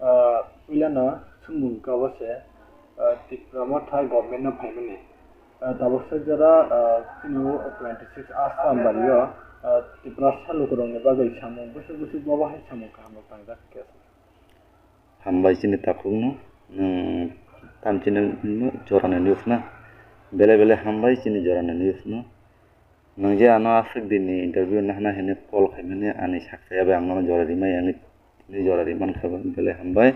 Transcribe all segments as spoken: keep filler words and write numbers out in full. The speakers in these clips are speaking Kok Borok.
Ah, puilano swngmung kabo se, ah, Tipra Motha government no phaimani. Ah, tabuk se jora, ah, chini o twenty six Assam bari o, ah, Tiprasa lukurokni bagwi samung bwswk bwswk bobo hai samung kaham rok tangjak khe. Hambai chini takhukno, nwng tamchini jorani news na, belai belai hambai chini jorani news no. Nwng je ano aswk dinni interview nahana hwnwi call khaimani, ani sak saya bai ang nono jora rimai, ani tini jora ri mankha ba, belai hambai.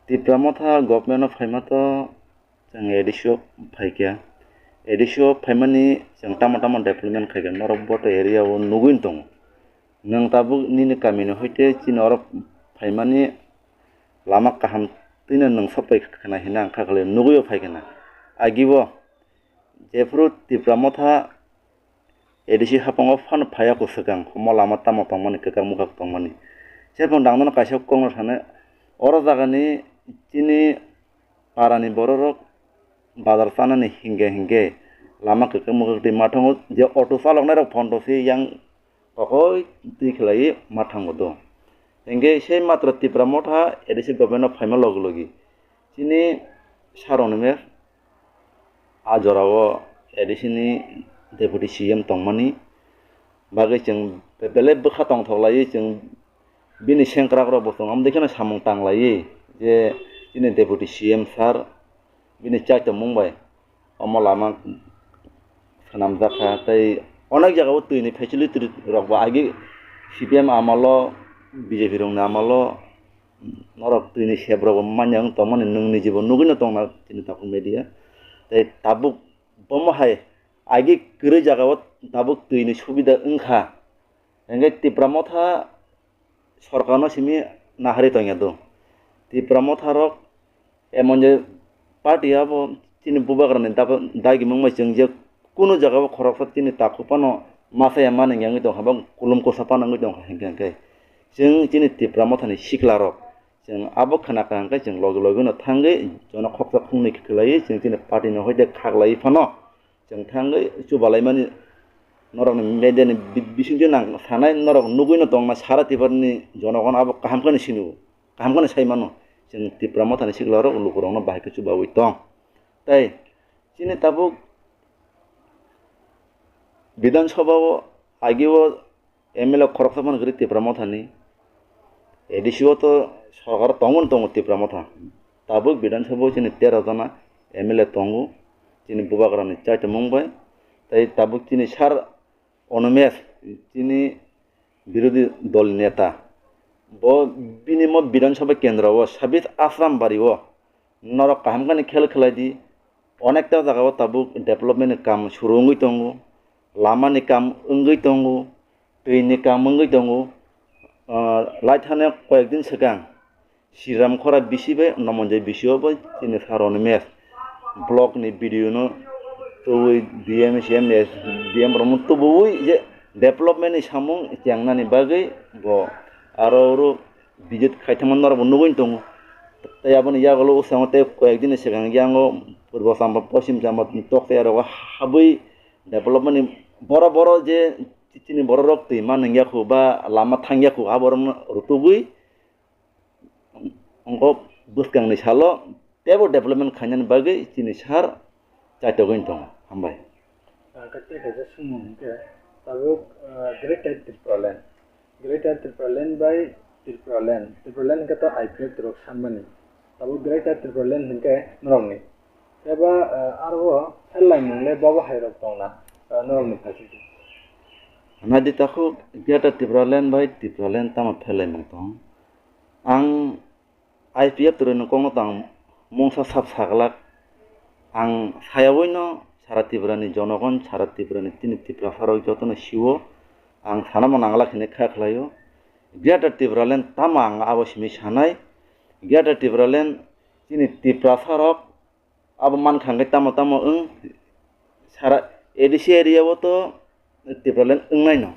Tipra Motha government o phaima to chwng A D C o phaikha. A D C o phaimani chwng tamo tamo development khaikha, norok boto area o nugwi tongo. Nwng tabuk nini kamini hoite chini oro phaimani lama kaham twino nwng sokpai khna hwnwi ang kha khlai, nugwi o phai khna. Agi o jephuru Tipra Motha A D C haphango phano phaiya kwswkang, omo lama tamo tongmani, kwkak mwkak tongmani. Jephang dangdano kaisa kokno sanai, oro jagani chini parani bororok bazar chanani hinkhe hinkhe lama kwkak mwkak twi ma thango, je auto chaloknairok photo se yang kokoi twi khlaiwi ma thango do. Hinkhe se matro Tipra Motha A D C government o phaima logi logi chini sir Animesh a jorao A D C ni deputy C M tongmani bagwi chwng be-, belai bwkha tongthok laiwi chwng bini sengkrak rok bo chwng omo dei kheno samung tang laiwi je chini deputy C M sir bini chaitomung bai omo lama swnamjak kha, tei onek jagao twini facility rok bo agi C P M amalo, B J P rokni amalo norok twini sep rok bo manya wng tongmani nwng nijibo nugwino tongna chini takhuk media. Tei tabuk bomo hai agi kwrwi jagao tabuk twini subida wngkha, hinkhe Tipra Motha sorkarno simi nahari tongya do. Tipra Motha rok emon je party abo chini bubagrani daba-, dagimung bai chwng je kunu jagao khoroksa chini takhuk phano masa ya mani wngwi tongkha, bo kulum kosa phano wngwi tongkha hinkhe hinkhe. Chwng chini Tipra Mothani sikla rok chwng abo khna kha hinkhe chwng logi logi no thangwi jono khoksa khungnwi khlaiwi chwng chini party no hoite khaklaiwi phano. Chwng thangwi chubalaimani norokni media ni bi-, bisingtwi nang sanai norok nugwino tongna sara Tipra ni jonogon abo kaham kheno sinu, kaham kheno sai mano. Chwng Tipra Mothani sikla rok lukurokno bahai khe chubawi tong. Tei chini tabuk Bidhan Sabha o agi o M L A khoroksa phano kwrwi Tipra Mothani. A D C o to sorkar tongmani tongo Tipra Motha. Tabuk Bidhan Sabha o chini tero jona M L A tongo. Chini bubagrani chaitomung bai. Tei tabuk chini sir Animesh, chini birodhi dol neta. Bo bini mo Bidhan Sabha kendro o sabis Asram bari o. Norok kaham khani khel khlai di. Onekta jaga o tabuk development ni kam suru wngwi tongo. Lama ni kam wngwi tongo. Twi ni kam wngwi tongo. Ah, lai thani koyek din swkang Sriram Khora bisi bai Nomonjoi bisi o bai chini sir Animesh block ni B D O no tubui D M, C M, S D M rok no tubui je development ni samung chengnani bagwi bo aro oro visit khaithangma norok bo nugwi tongo. Tei aboni yagulo ushango tei koyek din ni swkang yango purbo chamba, poschim chamba, tokte aro habwi development ni boro boro je chini borok rok twi ma nungya khu ba lama thangya khu aborok no rutugwi ongo bwskang ni salo teibo development khainani bagwi chini sir chaitogwi tongo. Hambai. Ah, kaisa kaisa sumung hwnkhe tabuk, ah, Greater Tipraland. Greater Tipraland bai Tipraland. Tipraland hwnkhe to I P F T rok sanmani. Tabuk Greater Tipraland hwnkhe norokni. Eba, ah, aro pherlaimung le bobo hai rok tongna, ah, norokni phaisingtwi. Nadi takhuk Greater Tipraland bai Tipraland tamo pherlaimung tong. Ang I P F T rokni kokno tang mungsa sap saglak. Ang sayawino sara Tripura ni jonogon, sara Tripura ni tini Tiprasa rok jotono siwo. Ang sanamo nanglak hinwi kha khlaio. Greater Tipraland tamo ang abo simi sanai. Greater Tipraland chini Tiprasa rok abo mankha hwnkhe tamo tamo wng sara A D C area o to Tipraland wngnaino.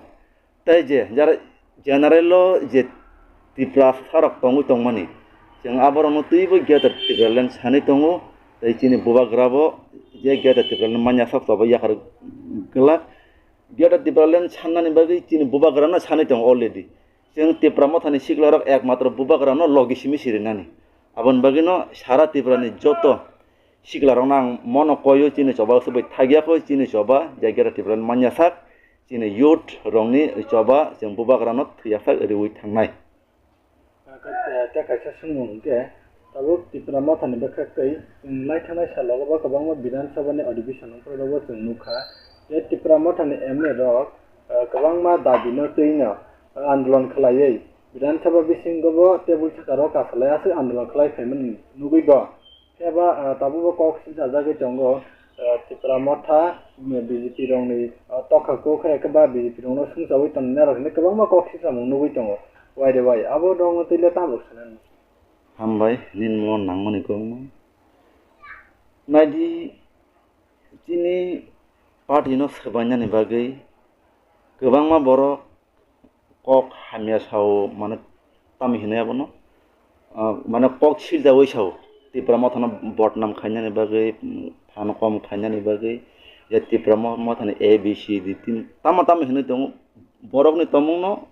Tei je jara general o je Tiprasa rok tongwi tongmani, chwng aborokno twibo Greater Tipraland sanwi tongo. Tei chini bubagra bo je Greater Tipraland manya sok choba yakar glak. Greater Tipraland sannani bagwi chini bubagrano sanwi tongo already. Chwng Tipra Mothani siklarok ekmatro bubagrano logi simi sirinani. Aboni bagwino sara Tripurani joto siklarokno ang mono koio, chini choba swbai thagya koi, chini choba jaigera Tripurani manya sak, chini youth rokni choba chwng bubagrano thwiyasak riwi thangnai. Tei kaisa swngmung hwnkhe, tabuk Tipra Mothani bwkhak tei chwng naithanai salogo bo kwbangma Bidhan Sabhani Adhibeshon wngphuru bo chwng nukha je Tipra Mothani M L A rok, ah, kwbangma dabino twino andolon khlaiwi Bidhan Sabha bisingo bo tebul sakaro kasalai aswk andolon khlai phaimani nugwi bo. Phiya ba, ah, tabukbo kok sijajagwi tongo, ah, Tipra Motha, B J P rokni, ah, tokha kok hai khe ba B J P rokno sumsawi tongnai rok hinwi kwbangma kok sisamung nugwi tongo. Wai de wai, abo rokno twi le tamo sanani? Hambai, nini mo nangmani kokno. Naidi, chini party no swbainani bagwi kwbangma borok kok hamya sao, mane tamo hinwi abono, ah, mane kok siljaui sao, Tipra Mothano bodnam khainani bagwi, mm, phan kom khainani bagwi, je Tipra Mo-, Mothani A B C D tin tamo tamo hinwi tongo, borokni tongmungno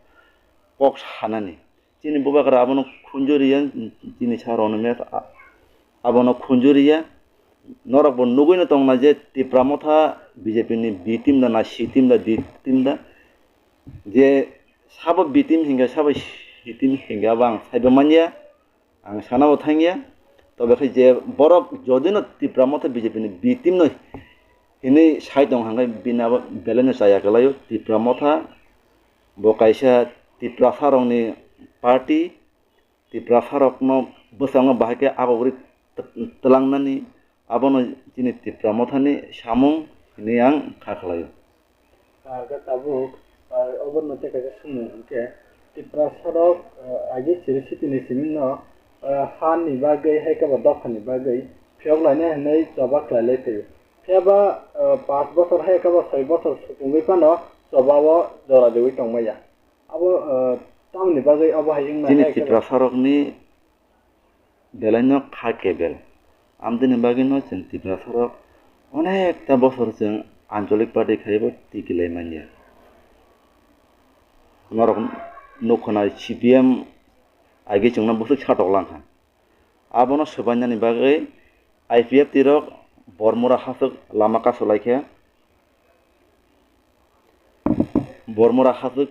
kok sanani. Chini bubagra abono khunjuriya, chini sir Rono Meth, a-, abono khunjuriya. Norok bo nugwino tongna je Tipra Motha B J P ni B team da na C team da D team da. Je sabo B team hingka sabo C team hingka abo ang saibo manya, ang sana bo thangya. Tobe khe je borok jodino Tipra Motha B J P ni B team no hinwi sai tong hangkhe bini abo belai no chaya kwlaio. Tipra Motha bo kaisa Tiprasa rokni party, Tiprasa rokno bwskango bahai khe agogri tw-, twlangnani abono chini Tipra Mothani samung hinwi ang kha khlaio. Ar khe tabuk, ar oborno tei kaisa swngmung hwnkhe, Tiprasa rok, ah, agi siri sitini simingno, ah, ha ni bagwi hai khe bo dopha ni bagwi phiyok lainai hinwi choba khlai lai phaio. Phiya ba, ah, panch bochor hai khe bo soi bochor sukungwi phano choba o jora riwi tong maya. Abo, ah, tamoni bagwi abo hai wngna chini hai khe bo Tiprasa rokni belai no kha kebel. Amtwini bagwi no chwng Tiprasa rok onekta bochor chwng ancholik party khaibo tikilai manya. Norok nukho na C P M agi chwngno bwswk satok langkha. Abono swbainani bagwi I P F T rok Bormura haswk lama kasu laikha. Bormura haswk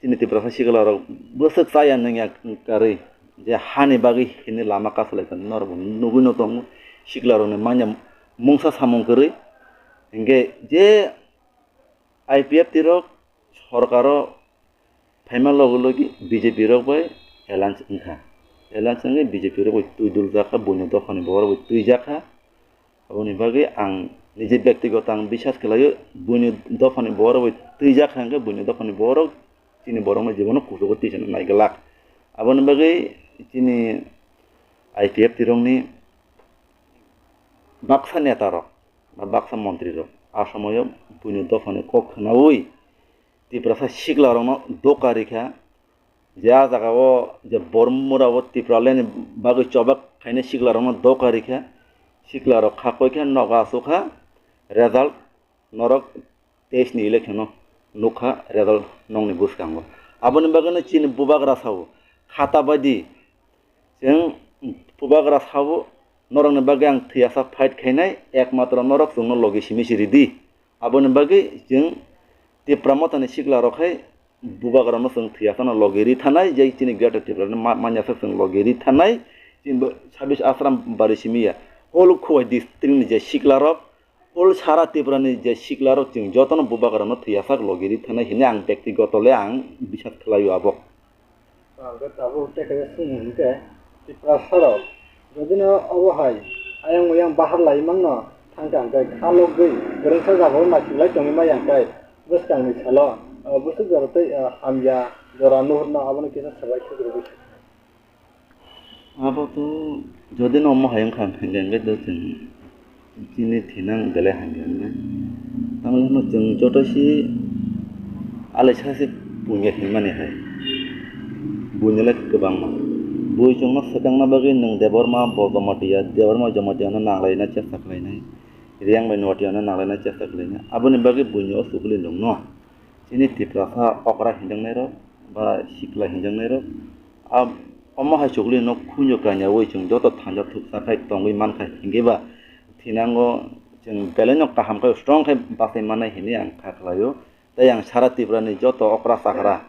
chini Tiprasa sikla rok bwswk chaya nungya karwi je hani bagwi hini lama kasu laikha norok nugwi no tongo sikla rokni manya mungsa samung kwrwi hinkhe je I P F T rok sorkaro phaima logi logi B J P rok bai alliance wngkha. Alliance wngwi B J P rok bai twi dul jakha, buino dophani borok bai twi jakha. Aboni bagwi ang nije bektigoto ang bisas khlaio, buino dophani borok bai twi jakha hwnkhe buino dophani borok chini borokno jibono kuchugo twi sano naiglak. Aboni bagwi chini I P F T rokni baksa neta rok ba baksa montri rok a somoyo buino dophani kok khnaui Tiprasa sikla rokno doka rikha, je a jaga o je Bormura o Tipraland ni bagwi choba khainai sikla rokno doka rikha, sikla rok kha koi khe nogo asukha, result norok teis ni election o nukha result nokni bwskango. Aboni bagwino chini bubagra sao khata baidi chwng bubagra sao norokni bagwi ang thwiyasa fight khainai, ekmatro norok chwngno logi simi si ridi. Aboni bagwi chwng Tipra Mothani sikla rok hai bubagrano chwng thwiyasano logi ri thanai, je chini Greater Tripura ni ma-, manya sak chwng logi ri thanai, chini bo sabis Asram bari simi ya. Whole Khowai district ni je sikla rok, whole sara Tripura ni je sikla rok chwng jotono bubagrano thwiyasak logi ri thanai hinwi ang bektigoto le ang bisas khlaio abo. Ang khe tabuk tei kaisa swngmung hwnkhe, Tiprasa rok jodi no obo hai ayang oyang bahar lai mangno thangkha hwnkhe, kha logwi kwrwngsa jagao naisik lai tongwi maya hwnkhe, bwskangni salo, ah, bwswk jora tei, ah, hamya jora nuhurno abono kisa swbai sugrwgwi. Abo to jodi no omo hai wngkha hwnkhe, hwnkhe to chwng chini thinang belai hamya wngnai. Tamoni hwnba chwng joto se alaisa se punya hinmani hai. Buini le kwbangma. Bui chwngno swkangna bagwi nwng Debbarma bo Jamatia, Debbarma Jamatia no nanglaina chesta khlainai. Riyang bai Noatia no nanglaina chesta khlainai. Aboni bagwi buini o chukli nwngno. Chini Tiprasa okra hinjaknai rok, ba sikla hinjaknairok, a, omo hai chukli no khunjo kanyaui chwng joto thansa thuksa khai tongwi mankha, hinkhe ba thinango chwng belai no kaham khai strong khai bachai mannai hinwi ang kha khlaio. Tei ang sara Tripura ni joto okra chakra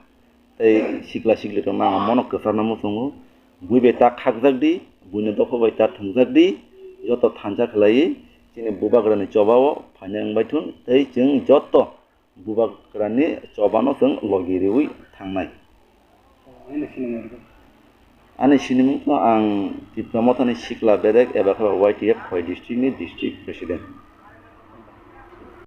tei sikla sikli rokno ang mono kwcharna muchungo, bui bai ta khakjak di, buino dopha bai ta thwngjak di, joto thansa khlaiwi chini bubagrani chobao phaina wngbaithun tei chwng joto bubagrani chobano chwng logi riwi thangnai. Ani sinimung khe ang Tipra Mothani Sikla Berek eba khe Y T F Khowai district ni district president.